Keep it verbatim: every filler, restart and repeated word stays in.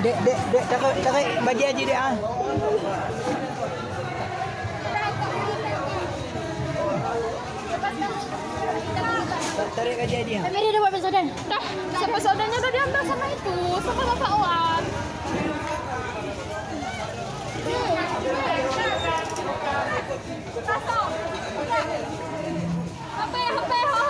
Dek, dek, dek, tarik, tarik bajèe jih, dek, ah. Tarik bajèe jih, ah. Mary dah buat pesanan. Dah, pesanannya udah diambil sama itu, sama Bapak Wan. Hopeh, hopeh, ho,